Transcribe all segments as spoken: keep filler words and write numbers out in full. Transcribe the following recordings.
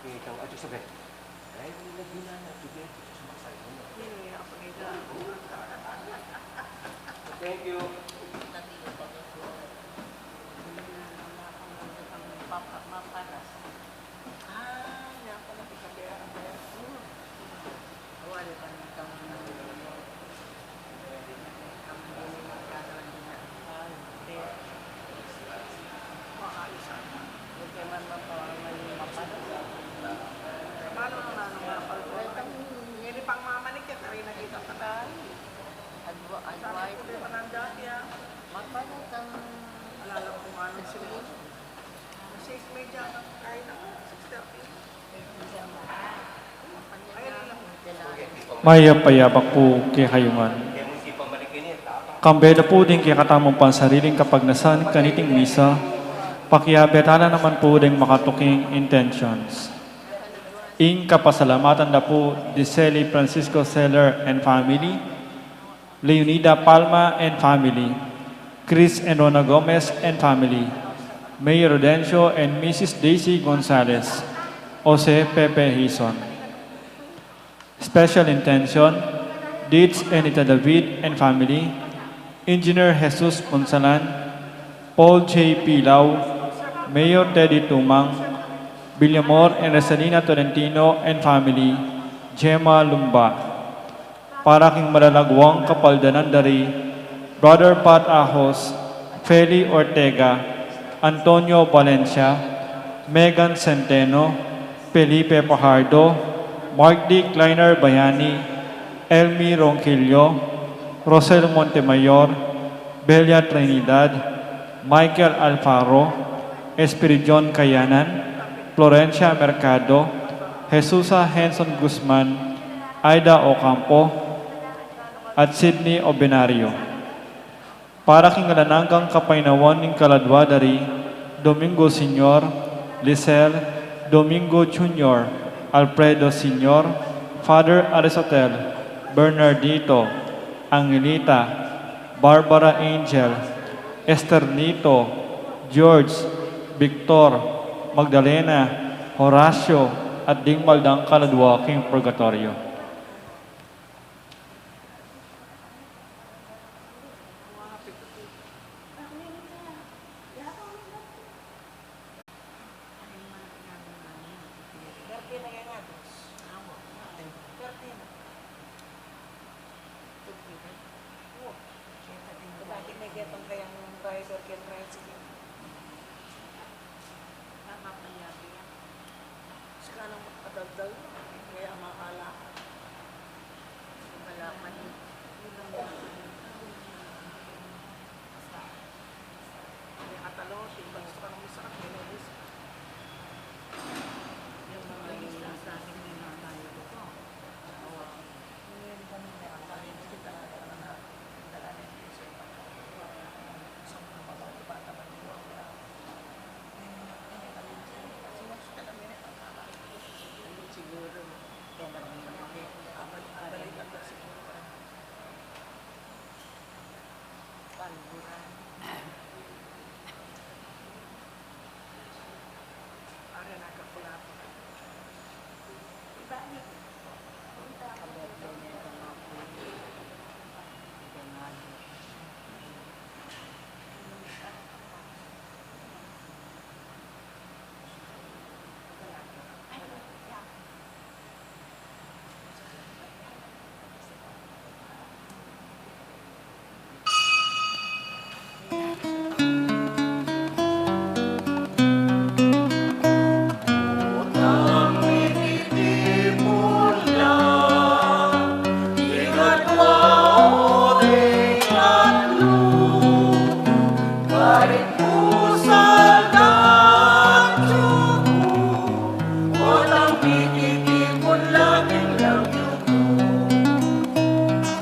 Itang ato sabi. Ay, hindi na, hindi na, hindi na, sumaksay mo na. Hindi na, hindi na ako nila. Thank you. Hindi na, hindi na ako nila. Papa, maparas. Ah, hindi ako nakikabaya. Wala pa rin kami ng Mayap a yabak pu kekayu ngan. Kambe da pu ding kekatamung pansariling kapagnasan kaniting misa, pakiabe tala naman pu ding makatuking intentions. Ing kapasalamatan da pu di Seli Francisco Seller and family, Leonida Palma and family, Chris and Rona Gomez and family, Mayor Rodencio and Missus Daisy Gonzalez, Jose Pepe Hizon. Special intention, Deeds Enita David and family, Engineer Jesus Punsalan, Paul J Pilau, Mayor Teddy Tumang, Villamor and Rosalina Tolentino and family, Gemma Lumba. Para king malalagwang kapaldanan da ri Brother Pat Ahos, Feli Ortega, Antonio Valencia, Megan Centeno, Felipe Fajardo, Mark D. Kleiner Bayani, Elmi Ronquillo, Rosel Montemayor, Belia Trinidad, Michael Alfaro, Espiridion Kayanan, Florencia Mercado, Jesusa Henson Guzman, Aida Ocampo, at Sydney Obenario. Para king alang anggang kapaynawan ning kaladwa da ri Domingo Senior, Lisel, Domingo Junior, Alfredo Senior, Father Aristotel, Bernardito, Angelita, Barbara Angel, Esternito, George, Victor, Magdalena, Horacio, at ding mal dang kaladwa king purgatoryo. Sika nang makadagdag, kaya makalakad. Wala pa din. Kaya katalo, timbang sa kanong isa, kaya nabis. Yung mga isa sa akin, may mga tayo ko.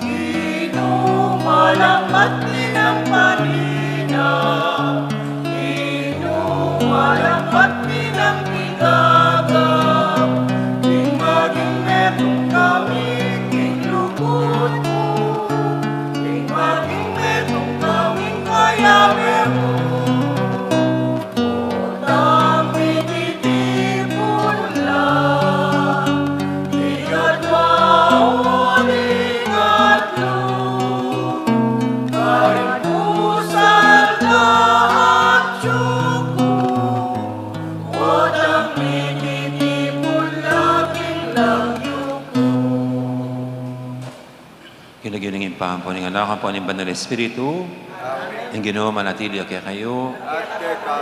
Inu malapat ninang panina, inu malapat ninang pigaga, ing maging metung kami king lugud mu, ing maging metung kami king kayabe mu. Utang mititipun la Ampo ning Anak, ampo ning Banal Espiritu. Amen. Ing Ginu manatili ya kekayu. At keka.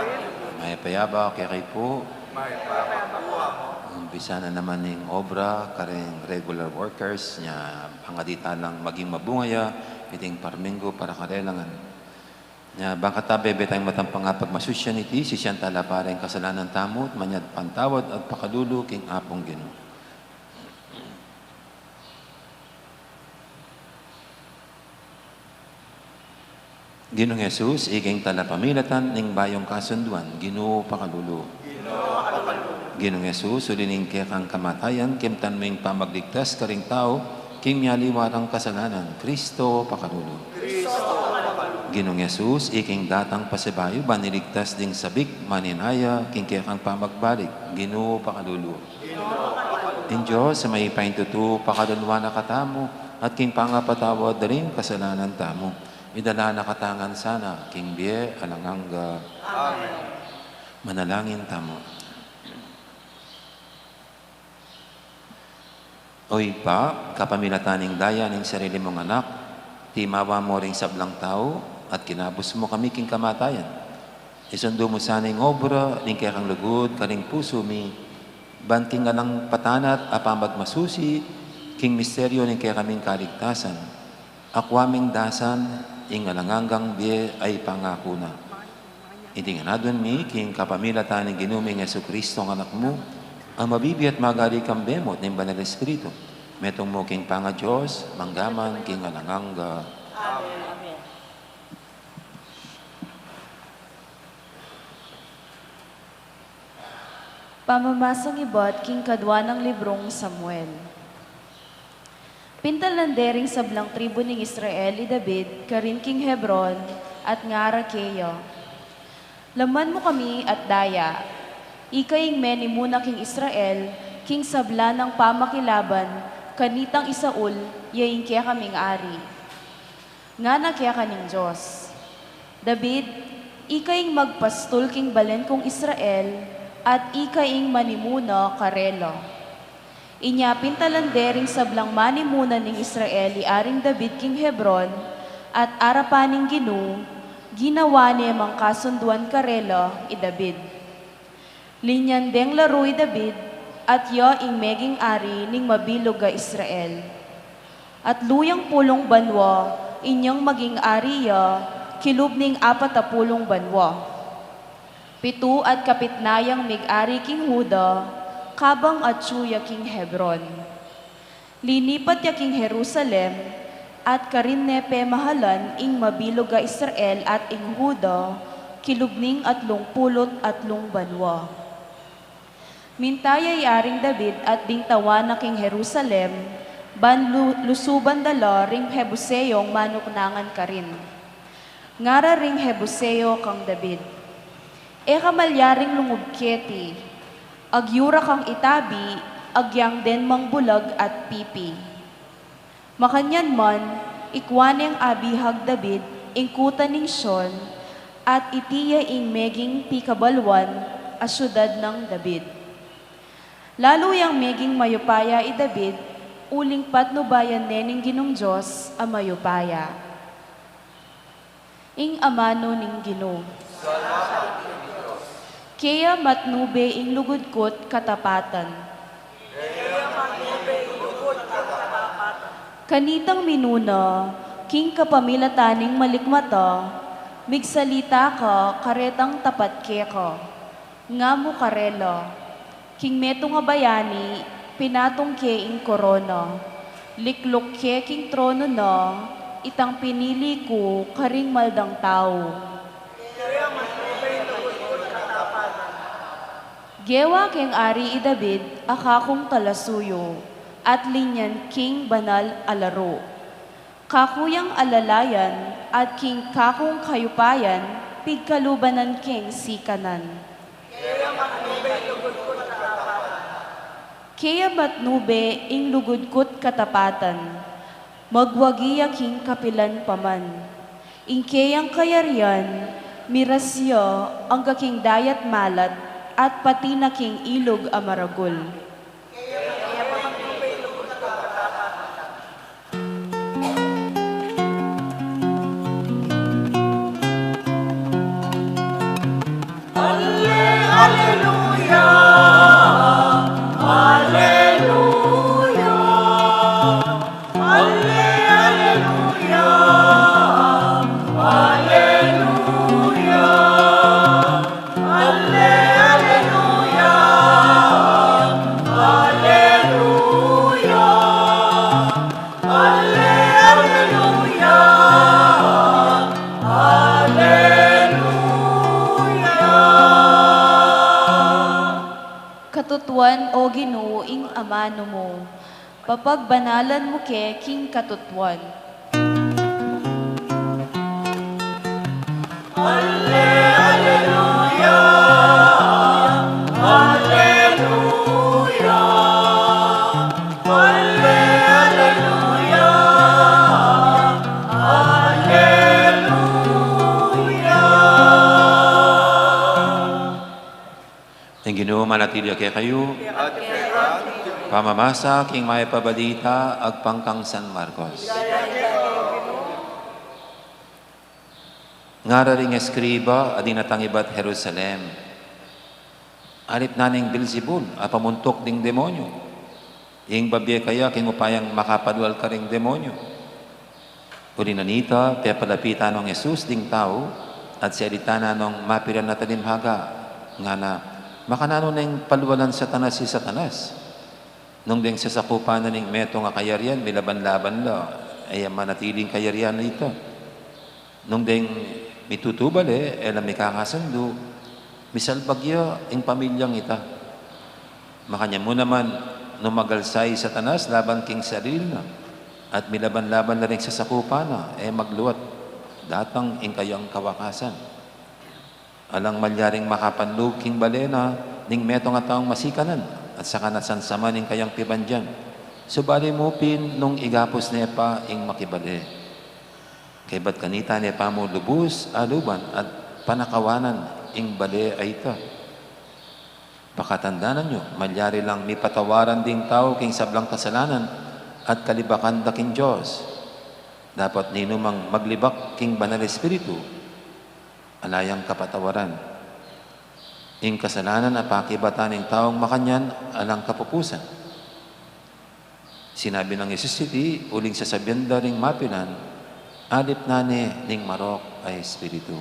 Mayap a abak kekayu pu. Mayap a abak pu. Umpisa na naman ing obra karing regular workers, nya pangadi tala nang maging mabunga ya iting parminggu para karela ngan. Nya bang katabe, betamu matang pangapagmasusyan iti, sisian tala pa ring kasalanan tamu, manyad pantawad at pakalulu king Apung Ginu. Ginung Jesus, ika ing talapamilatan ning bayung kasunduan, Ginu pakalulu. Ginung Jesus, uli ning kekang kamatayan, kimtan mu ing pamagligtas karing tau king mialiwa rang kasalanan, Kristo pakalulu. Ginung Jesus, ika ing datang pasibayu ban iligtas ding sabik maninaya king kekang pamagbalik, Ginu pakalulu. Ing Dios a mayupaya king tutu pakaluluan na katamu, at king pangapatawad da ring kasalanan tamu, idala na katamu ngan sana king bie alang angga. Amen. Manalangin tamu. O Ibpa, kapamilatan ning daya ning sarili mung Anak, timawa mu ring sablang tau, at kinabus mu kami king kamatayan. Isundu mu sana ing obra ning kekang lugud karing pusu mi, ban king alang patanat a pamagmasusi king misteryu ning kekaming kaligtasan, akua ming dasan ing alang anggang bie a ipangaku na. Iti ngan adwan mi king kapamilatan ning Ginu ming Jesucristo, ing Anak mu, a mabibie at magari kambe mu at ning Banal Espiritu, metung mu king pangaDios, mangga man king alang angga. Amen. Pamamasang ibat king kadua nang librung Samuel. Pintalan de ring sablang tribu ning Israel i David karin king Hebron, at ngara keya, "Laman mu kami at daya. Ika ing menimuna king Israel, king sabla nang pamakilaban kanitang i Saul, ya ing kekaming ari." Ngana keka ning Dios, "David, ika ing magpastul king balen kung Israel, at ika ing manimuna karela." Inya pintalan de ring sablang manimuna ning Israel i Aring David king Hebron, at arapan ning Ginu, ginawa ne mang kasunduan karela i David. Linyan deng laru i David, at ya ing meging ari ning mabilug a Israel. Atlu yang pulung banua inyang maging ari ya kilub ning apat a pulung banua. Pitu at kapitna yang mig-ari king Juda, kabang atyu ya king Hebron. Linipat ya king Jerusalem, at karin ne pemahalan ing mabilug a Israel at ing Juda, kilub ning atlung pulu't atlung banua. Minta ya i Aring David at ding tau na king Jerusalem, ban lu-, lusuban da la ring Jebuseong manuknangan karin. Ngara ring Jebuseo kang David, "E ka malyaring lungub keti, agyu ra kang itabi, agyang den mang bulag at pipi." Makanyan man, ikua neng abihag David ing kuta ning Sion, at iti ya ing meging pikabaluan a siudad nang David. Lalu yang meging mayupaya i David, uling patnubayan ne ning Ginung Dios a mayupaya. Ing amanu ning Ginu. Keya matnube ing lugud ku't katapatan. Kanitang minuna, king kapamilatan ning malikmata, migsalita ka karetang tapat keka. Ngamu karela, "King metung a bayani, pinatung ke ing korona. Likluk ke king trono na, itang pinili ku karing maldang tau." Gewa keng ari i David a kakung talasuyu, at linyan king banal a laru. Kaku yang alalayan at king kakung kayupayan, pigkalubanan keng sikanan. Keya matnube ing lugud ku't katapatan, magwagi ya king kapilan pa man. Ing keyang kayarian, miras ya angga king dayat malat, at pati na king ilug a maragul. Alleluia. Alle-, alleluia. Alleluia. Alle-, alleluia. Alleluia. Alleluia. Alleluia. Katutuan, O Ginu, ing amanu mu. Papagbanalan mu ke king katutuan. Alle-, alleluia. Alleluia. Alleluia. Alleluia. Ing Ginu manatili ya kekayu. Pamamasa king mayap a balita agpang kang San Marcos. Ngara ring eskriba a dinatang ibat Jerusalem, "Alip na ning Beelzebul a pamuntuk ding demonyu. Ing babie kaya king upayang makapalual karing demonyu?" Uli na nita, pepalapitan nong Jesus ding tau, at salitan na nong mapilan a talimhaga, ngana, "Makananu neng palualan Satanas i Satanas? Nung deng sasakupan na ning metung a kayarian, milaban-laban la, e ya manatiling kayarian na ita. Nung deng mitutubal e, e la mikakasundu, misalbag ya ing pamilyang ita. Makanyan mu naman, nung magalsa i Satanas laban king sarili na, at milaban-laban la ring sasakupan na, e magluat, datang ing kayang kawakasan. Alang malyaring makapanlug king bale na ning metung a taung masikanan, at saka na sansaman ing kayang pibandian. Subali mu pin nung igapus ne pa ing makibale. Kaybat kanita ne pa mu lubus a luban at panakawanan ing bale a ita. Pakatandanan yu, malyari lang mipatawaran ding tau king sablang kasalanan at kalibakan da king Dios. Dapot ninumang maglibak king Banal Espiritu, ala yang kapatawaran. Ing kasalanan a pakibatan ning taung makanyan alang kapupusan." Sinabi nang Jesus iti uling sasabian da ring mapilan, "Alip na ne ning marok a espiritu."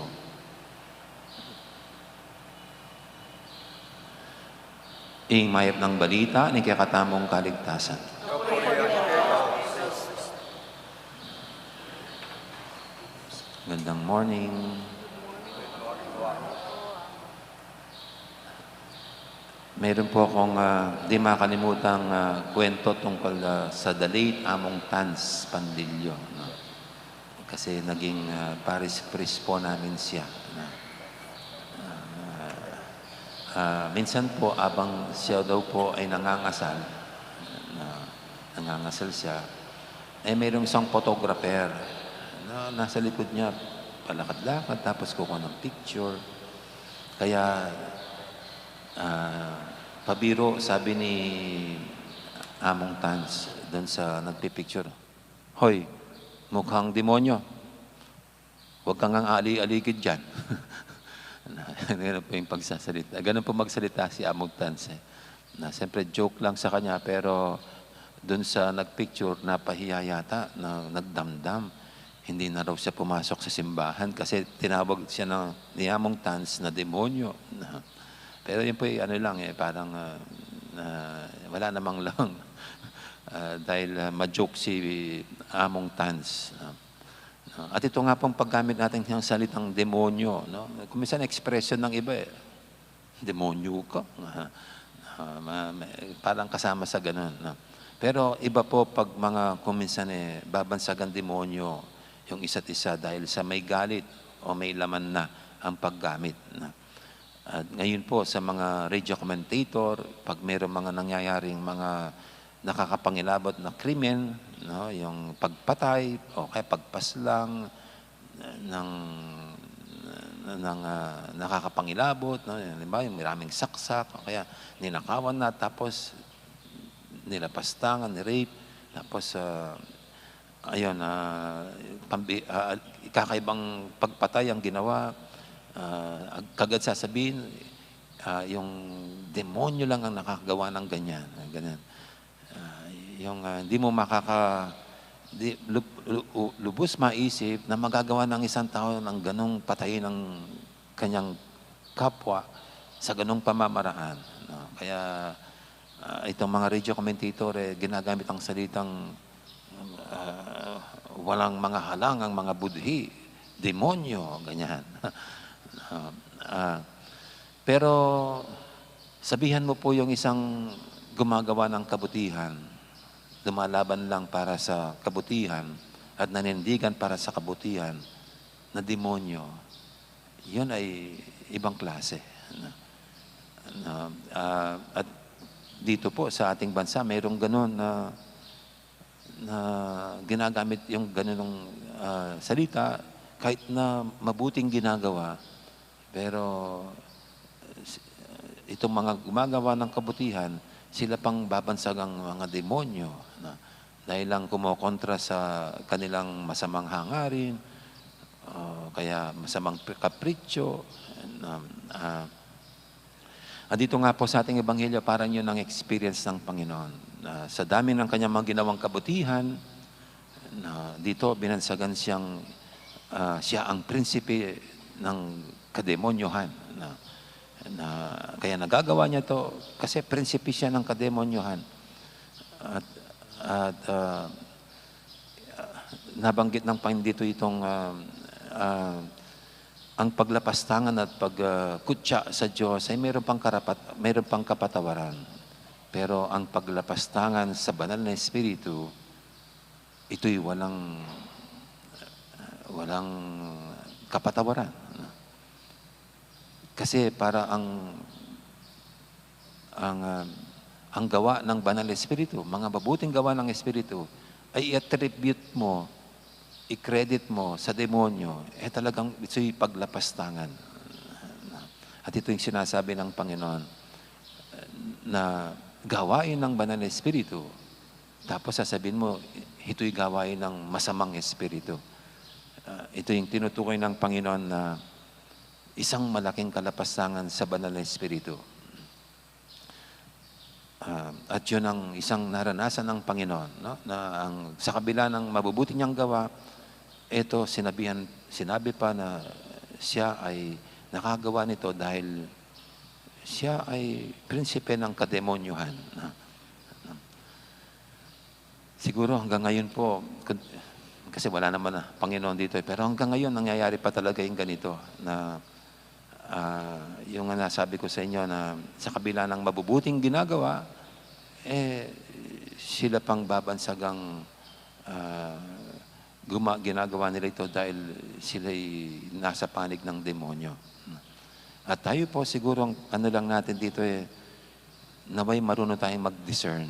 Ing mayap nang balita ning kekatamung kaligtasan. Gandang morning. Meron po akong, ah, di makalimutang, ah, kwento tungkol, ah, sa the late Among Tans Pandillo, no? Kasi naging, ah, parish priest po namin siya, no? Ah, ah, minsan po, abang siya daw po ay nangangasal, no? Nangangasal siya, eh, mayroong isang photographer na nasa likod niya, palakad-lakad, tapos kukuha ng picture. Kaya, ah, pabiro, sabi ni Among Tans dun sa nagpipicture, "Hoy, mukhang demonyo. Huwag ka ngang ali-aligid dyan." Ganun po yung pagsasalita. Ganun po magsalita si Among Tans, eh. Na, siyempre, joke lang sa kanya, pero dun sa nagpicture, napahiya yata, na nagdamdam. Hindi na raw siya pumasok sa simbahan kasi tinawag siya ng, ni Among Tans na demonyo. Pero yun po, eh, ano lang, eh, parang, ah, ah, wala namang lang, ah, dahil, ah, ma-joke si Among Tans, ah. Ah, at ito nga pong paggamit natin ng salitang demonyo, no? Kung minsan, expression ng iba, eh, "Demonyo ka." Ah, ma-, ma-, parang kasama sa ganun, no? Pero iba po pag mga, kung minsan, eh, babansagan demonyo yung isa't isa dahil sa may galit o may laman na ang paggamit, no? At ngayon po, sa mga radio commentator, pag mayroong mga nangyayaring mga nakakapangilabot na krimen, no, yung pagpatay o kaya pagpaslang ng, ng, ah, nakakapangilabot, no, yung, halimbawa, yung maraming saksak, o kaya ninakawan na, tapos nilapastangan, ni-rape, tapos, ah, ayun, ah, pambi-, ah, kakaibang pagpatay ang ginawa, ah, ag-, kagad sasabihin, ah, yung demonyo lang ang nakakagawa ng ganyan, ganyan. Ah, yung, ah, hindi mo makaka-, di, lub-, lu-, u-, lubos maisip na magagawa ng isang tao ng ganong patayin ng kanyang kapwa sa ganong pamamaraan, no? Kaya, ah, itong mga radio commentator, eh, ginagamit ang salitang, ah, walang mga halang ang mga budhi, demonyo, ganyan. Ah, ah, pero sabihan mo po yung isang gumagawa ng kabutihan, lumalaban lang para sa kabutihan at nanindigan para sa kabutihan na demonyo, yun ay ibang klase. Na, na, ah, at dito po sa ating bansa, mayroong ganun na, na ginagamit yung ganung, ah, salita, kahit na mabuting ginagawa, pero, eh, si-, itong mga gumagawa ng kabutihan, sila pang babansagang mga demonyo, na dahil lang kumokontra sa kanilang masamang hangarin, o kaya masamang pri-, kapritsyo, na, ah, at dito nga po sa ating ebanghelyo, parang yun ang experience ng Panginoon. Na sa dami ng kanyang mga ginawang kabutihan, na dito binansagan siyang, ah, siya ang prinsipe ng kademonyohan. Na, na kaya nagagawa niya to kasi prinsipe siya ng kademonyohan. At, at, ah, nabanggit ng Panginoon dito itong, ah, ah, ang paglapastangan at pag, ah, kutsa sa Diyos ay mayroon pang karapat-, mayroon pang kapatawaran. Pero ang paglapastangan sa banal na Espiritu, ito'y walang, walang kapatawaran. Kasi para ang, ang, ah, ang gawa ng Banal na Espiritu, mga mabuting gawa ng Espiritu, ay i-attribute mo, i-credit mo sa demonyo, eh, talagang ito'y paglapastangan. At ito yung sinasabi ng Panginoon na gawain ng Banal na Espiritu, tapos sasabihin mo, ito'y gawain ng masamang espiritu. Ah, ito yung tinutukoy ng Panginoon na isang malaking kalapastangan sa Banal na Espiritu. Ah, at yun ang isang naranasan ng Panginoon, no? Na ang, sa kabila ng mabubuti niyang gawa, eto, sinabihan, sinabi pa na siya ay nakagawa nito dahil siya ay prinsipe ng kademonyohan, no? Siguro hanggang ngayon po, kun-, kasi wala naman na Panginoon dito, eh, pero hanggang ngayon nangyayari pa talaga yung ganito na, ah, yung nga nasabi ko sa inyo na sa kabila ng mabubuting ginagawa, eh, sila pang babansagang, ah, guma-, ginagawa nila ito dahil sila'y nasa panig ng demonyo. At tayo po, siguro ang ano lang natin dito, eh, nawa'y marunong tayong mag-discern.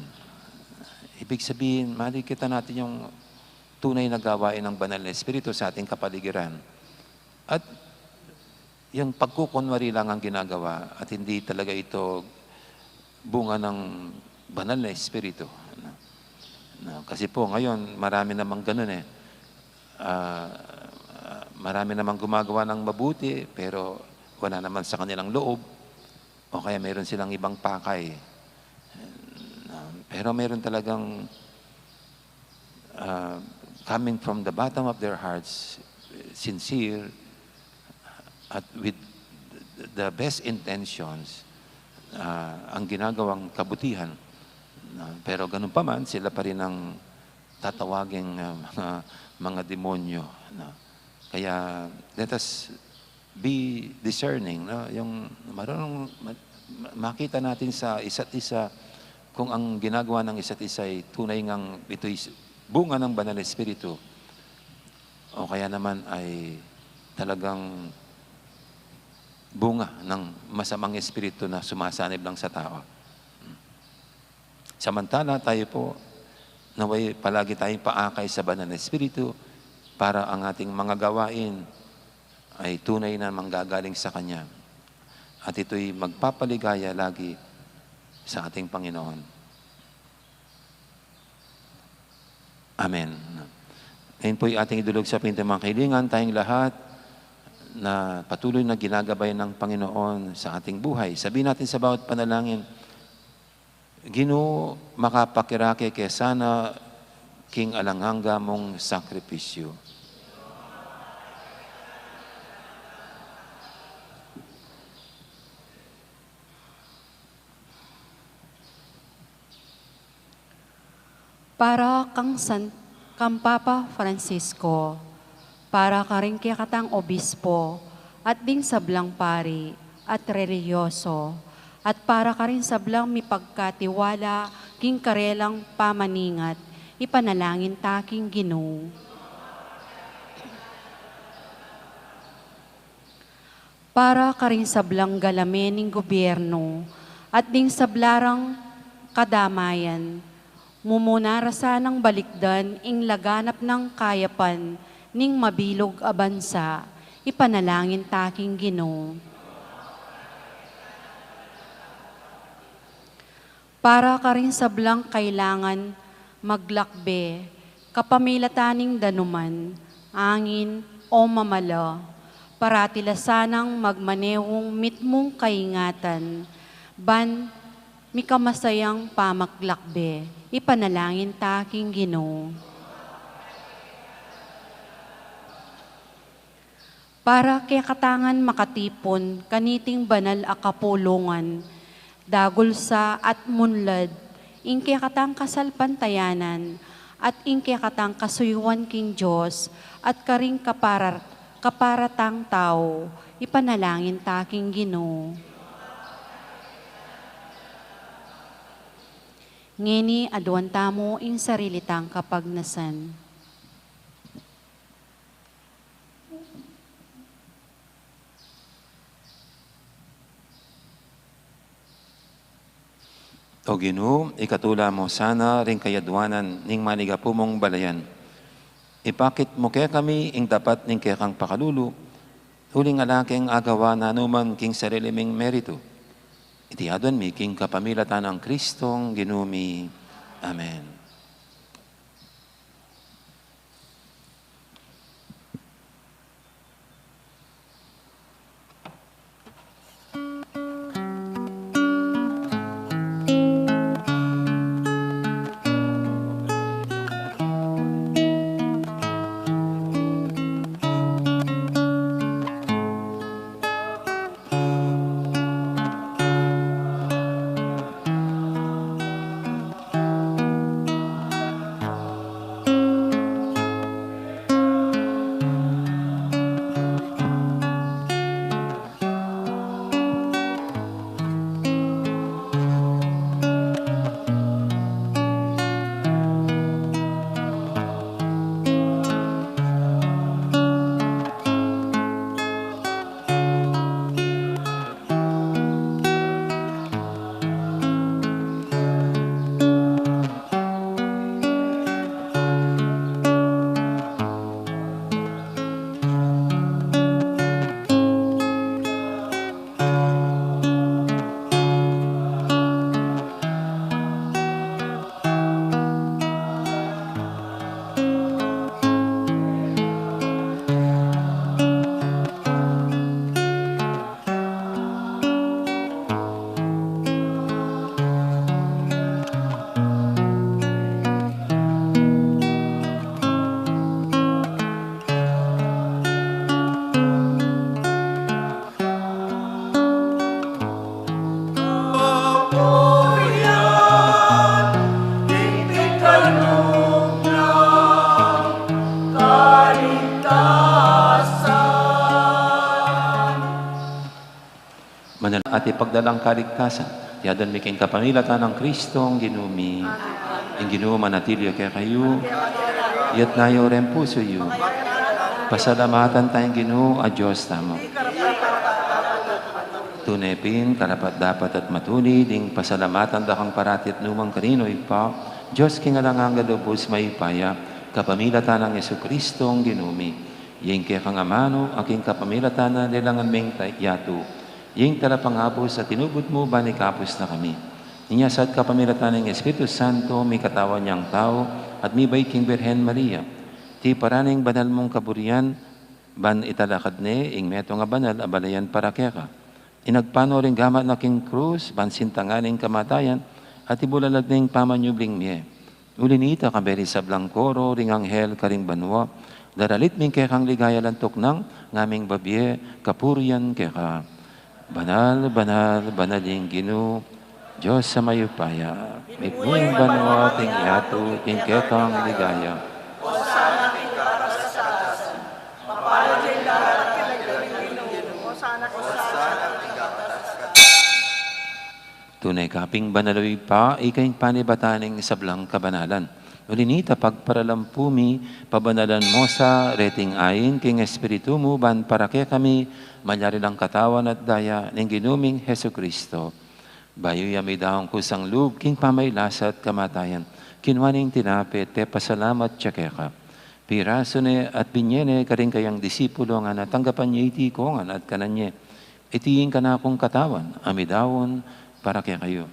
Ibig sabihin, makikita natin yung tunay na gawain ng Banal na Espiritu sa ating kapaligiran. At yung pagkukunwari lang ang ginagawa at hindi talaga ito bunga ng Banal na Espiritu. Na, na, kasi po ngayon, marami namang ganun, eh. Ah, ah, marami namang gumagawa ng mabuti, pero wala naman sa kanilang loob. O kaya meron silang ibang pakay. Ah, pero meron talagang, ah, coming from the bottom of their hearts, sincere, at with the best intentions, ah, ang ginagawang kabutihan. Ah, pero ganun pa man, sila pa rin ang tatawaging, ah, mga, mga demonyo, no? Kaya, let us be discerning, no? Yung marunong ma-, ma-, makita natin sa isa't isa kung ang ginagawa ng isa't isa ay tunay ngang ito'y s-, bunga ng Banal na Espiritu o kaya naman ay talagang bunga ng masamang espiritu na sumasanib lang sa tao. Samantala tayo po, nawa'y palagi tayong paakay sa Banal na Espiritu para ang ating mga gawain ay tunay na manggagaling sa Kanya. At ito'y magpapaligaya lagi sa ating Panginoon. Amen. Ngayon po'y ating idulog sa pinto mga kahilingan, tayong lahat. na patuloy na ginagabay ng Panginoon sa ating buhay. Sabihin natin sa bawat panalangin, Ginu, makapakirake ke sana king alang angga mung sakripisyu. Para kang San, kang Papa Francisco, para karing kekatang obispo, at ding sablang pari at relihiyoso, at para karing sablang mipagkatiwala king karelang pamaningat, ipanalangin ta king Ginu. Para karing sablang galame ning gobyerno at ding sabla rang kadamayan, mumuna ra sanang balikdan ing laganap nang kayapan ning mabilug a bansa, ipanalangin ta king Ginu. Para karing sablang kailangan maglakbe kapamilatan ning danuman, angin, o mamala, parati la sanang magmanewung mitmung kaingatan, ban mikamasayang pamaglakbe, ipanalangin ta king Ginu. Para kekatang makatipun kaniting banal a kapulungan, dagul sa at munlad ing kekatang kasalpantayanan at ing kekatang kasuyuan king Dios at karing kapara-, kapara tang tau, ipanalangin ta king Ginu. Ngeni aduan tamu ing sarili tang kapagnasan. O Ginu, ikatula mu sana ring kayaduanan ning manigapu mung balayan. Ipakit mu kekami ing dapat ning kekang pakalulu, uling ala keng agawa na numan king sarili ming meritu. Iti aduan mi king kapamilatan nang Kristong Ginu mi. Amen. Manal-, at ipagdalang kaligtasan, iti aduan mi king kapamilatan nang Kristong Ginu mi. Ing Ginu manatili kekayu. Iyatas yu ring pusu yu. Pasalamatan taya ing Ginu a Dios tamu. Tune pin, karapat-dapat at matulid ing pasalamatan da kang parati at nukarin man, Ibpa, Dios king alang angga, lubus mayupaya, kapamilatan nang Jesukristong Ginu mi. Ing kekang amanu, a king kapamilatan na lelangan me ing ta-, yatu. Ing talapangabus a tinubud mu, ban ikabus na kami. Inya sa at kapamilatan ning Espiritu Santo, mikatawan yang tau, at mibait king Birhen Maria. Tiparan ning banal mung kaburian, Ban italakad ne ing metung a banal a balayan para keka. Inagpanu ring gamat na king krus, ban sintangan ing kamatayan, at ibulalag ne ing pamanyubling mie. Uli nita, kayabe ring sablang koro ring anghel karing banua, daralit mi ing kekang ligaya, lantuk nang ngaming babie kapurian keka. Banal, banal, banal ing Ginu, Dios a mayupaya. Mitmu ing banua at ing yatu king kekang ligaya. Tune ka pin banal, o Ibpa, ika ing panibatan ning sablang kabanalan. Uli nita, pagparalampu mi, pabanalan mu sa reting ain king Espiritu mu, ban para kekami malyari lang katawan at daya ning Ginu ming Jesucristo. Bayu ya midaun kusang lub king pamagkasakit at kamatayan, kinua ne ing tinape, pepasalamat ya keka. Pirasu ne at binie ne karing kayang disipulo, ngana, tanggapan ye iti kongan at kanan ye. Iti ing kanakung katawan a midaun para kekayu.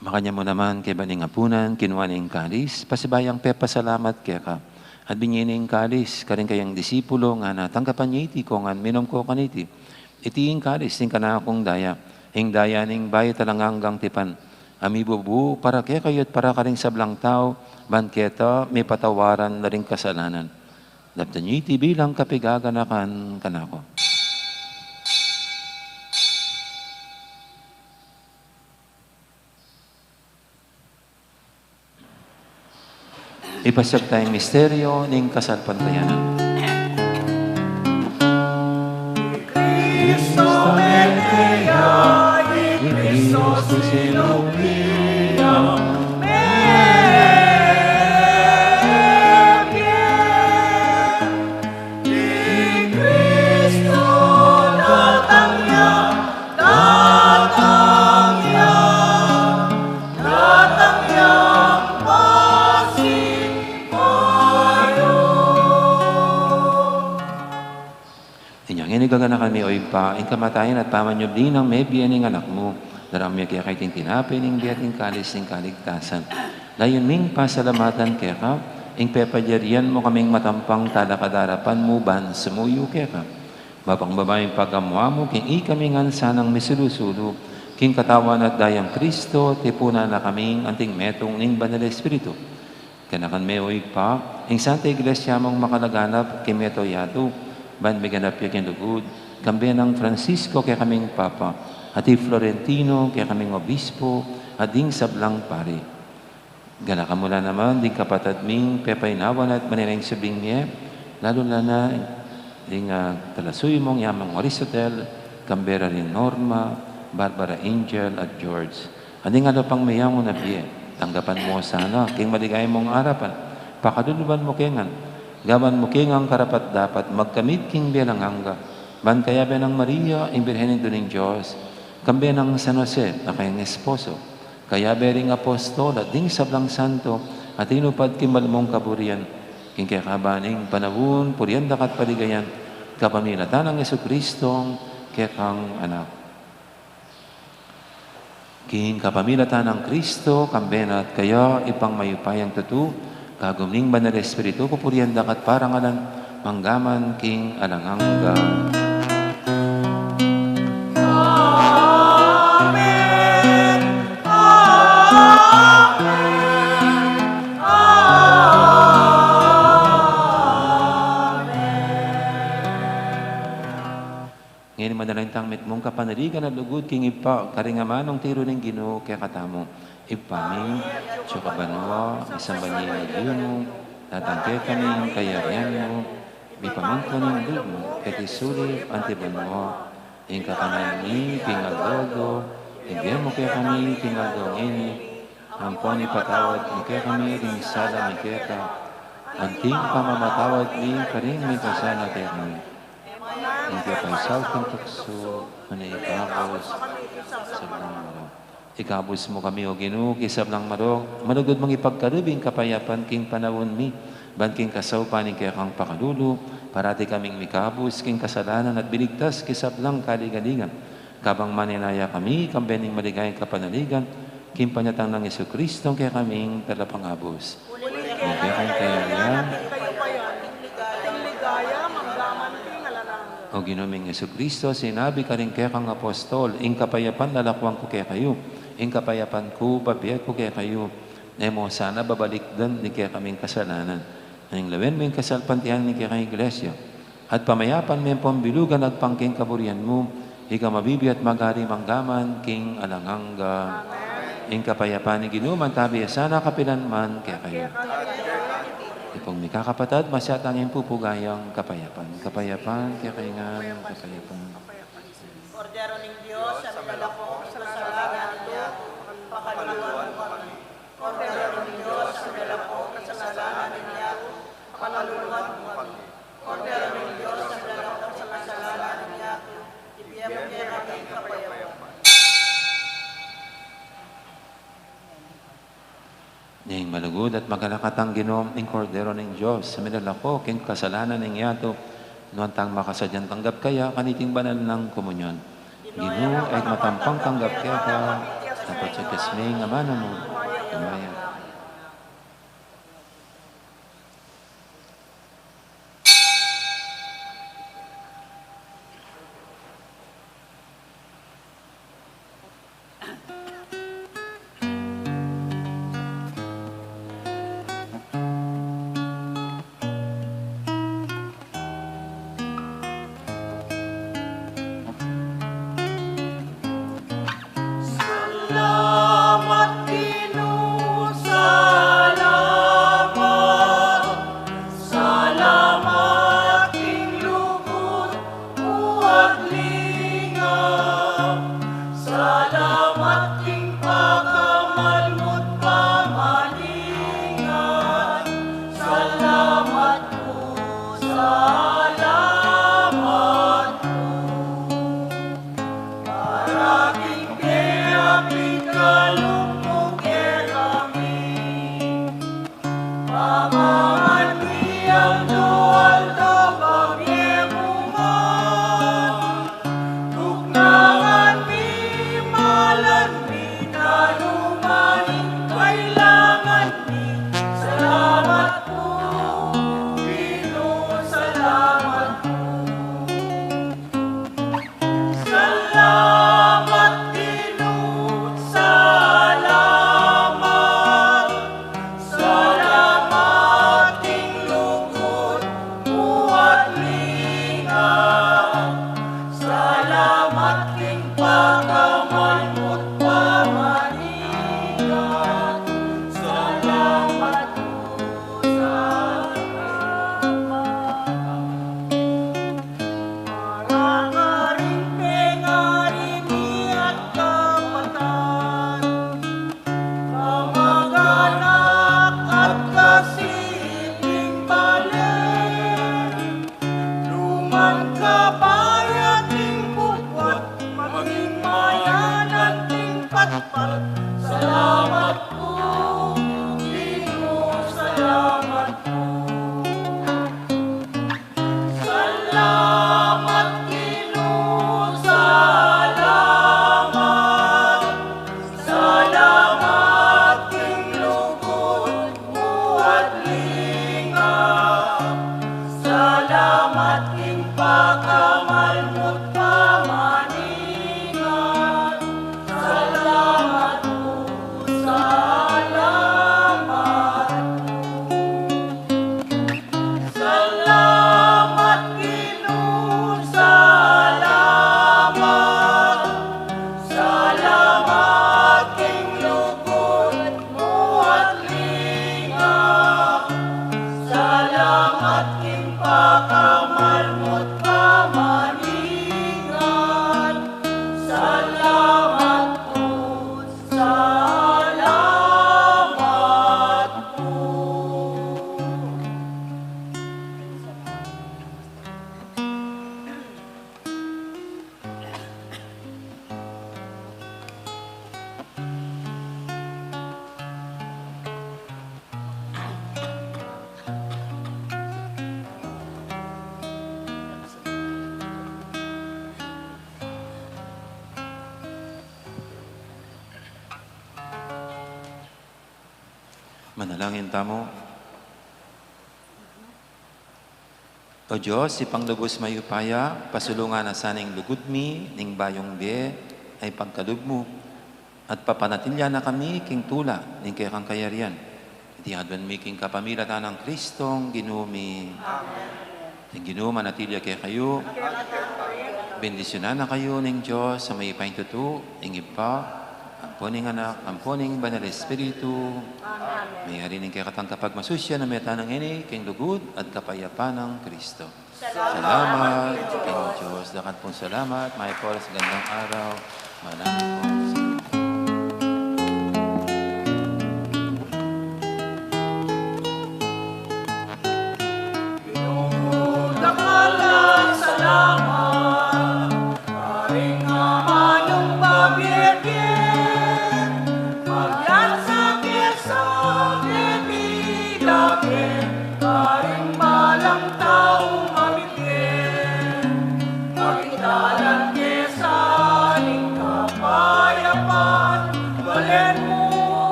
Makanyan mu naman, kaybat ning apunan, kinua ne ing kalis, pasibayu yang pepasalamat keka. At binie ne ing kalis karing kayang disipulo, ngana, tanggapan ye iti kongan, minum ko kaniti. Iti ing kalis ning kanakung daya, ing daya ning bayu at alang anggang tipan, a mibubu para kekayu at para karing sablang tau, ban keta mipatawaran la ring kasalanan. Daptan ye iti bilang kapiganakan kanaku. Ipasiag taya ing misteryu ning kasalpantayanan. Cristo mete ya, i Cristo sinumpli ya, mebie. I Cristo datang ya, datang ya, datang ya, pasibayu. Inya ngeni gaganakan mi, o Ibpa, ing kamatayan at pamanyubli nang mebie ning Anak mu. Daraun mi keka iting tinape ning bie at ing kalis ning kaligtasan. Layun ming pasalamatan keka ing pepalyarian mu kaming matampang talakad king arapan mu ban sumuyu keka. Mabang bayu ing pagamu-amu king ikami ngan sanang misulu-sulu king katawan at dayang Cristo, tipunan na kaming anting metung ning Banal Espiritu. Ganakan me, o Ibpa, ing Santa Iglesia mung makalaganap king mabilug a yatu, ban miganap ya king lugud, kambe nang Francisco kekaming Papa, at i Florentino kekaming Obispo, at ding sablang pari. Ganakan mu la naman ding kapatad ming pepainawan at manenaya king subling mie, lalu na la ding, ah, talasuyu mung ya mang Orisotel, kambe ra ring Norma, Barbara, Angel, at George. At ding alang pang meyangu na bie, tanggapan mu sana king maligaya mung arapan, pakaluluan mu ke ngan, gawan mu ke ngan karapat-dapat magkamit king bie alang angga, ban kayabe nang Maria, ing Birhen Indu ning Dios, kambe nang San Jose a kayang esposo, kayabe ring apostol at ding sablang santo a tinupad king mal mung kaburian, king kekaban ning panaun, purian da ka at paligayan, kapamilatan nang Jesucristo, kekang Anak. King kapamilatan nang Cristo, kambe na at kaya, Ibpang mayupayang tutu, kagum ning Banal Espiritu, pupurian da ka at parangalan, mangga man king alang angga. Amen. Amen. Amen. Ngeni manalangin tang mitmung kapanaligan at lugud king Ibpa, karing amanung tiru ning Ginu kekatamu. Ibpa mi, atsu ka banua, misamban ya ing lagyu mu, datang kekami ing kayarian mu, mipamintuan ing lub mu, keti sulip anti banua. Ing kakanan mi king aldo-aldo, ibie mu kekami king aldo ngeni, ampon ipatawad mu kekami ding sala mi keka, anti ing pamamatawad mi karing mikasala kekami. Ing e mu paisaul king tuksu, nune ikabus king sablang marok. Ikabus mu kami, O Ginu, king sablang marok, malugud mung ipagkalub ing kapayapan king panaun mi, ban king kasaupan ning kekang pakalulu, parati kaming mikabus king kasalanan at miligtas king sablang kaligaligan. Kabang manenaya kami, kambe ning maligayang kapanaligan, king panyatang nang Jesucristo, kekaming talapangabus. Uli kaya kayarian, ligaya, manggaman king alang angga. O Ginu ming Jesucristo, sinabi karing kekang apostol, ing kapayapan lalakwan ku kekayu, ing kapayapan ku babie ku kekayu, e mu sana babalikdan ding kekaming kasalanan, nune lawen mu ing kasalpantayanan ning kekang Iglesia, at pamayapan me ampon bilugan agpang king kaburian mu, ika mabibie at mag-ari manggaman king alang angga. Amen. Ing kapayapan ning Ginu mantabi ya sana kapilan man kekayu. Ipung mikakapatad, masyatang ing pupugayang kapayapan. Kapayapan kekayu ngan, kapayapan. Kordero ning Dios, a milalako king kasalanan ning yatu, pakaluluan mu kami. Kordero ning Dios, a milalako king kasalanan ning yatu, pakaluluan mu kami. Kordero ning Dios, a milalako king kasalanan ning yatu, ibie mu kekami ing kapayapan. Ning malugud at magalakatang Ginu, ing Kordero ning Dios, a milalako king kasalanan ning yatu, nuan tang makasadyang tanggap kaya kaniting banal nang komunyon. Ginu, e ku matampang tanggap keka, dapot sa king amanu mu, kamaya. Salamat, Ginu, sa Manalangin tamu. O Dios, Ibpang lubus mayupaya, pasulungan na sa ning lugud mi ning bayung bie a ipagkalub mu, at papanatilian na kami king tula ning kekang kayarian. Iti aduan mi king kapamilatan nang Kristong Ginu mi. Amen. Ing Ginu manatili ya kekayu. Bendisyunan na kayu ning Dios a mayupaya king tutu, ing Ibpa, ampo ning Anak, ampo ning Banal Espiritu. Amen. Mayari ning kekatang kapagmasusyan a meta nang ini king lugud at kapayapan nang Kristo. Salamat king Dios. Dakan pung salamat. Mayap a oras, gandang araw. Manalangin po.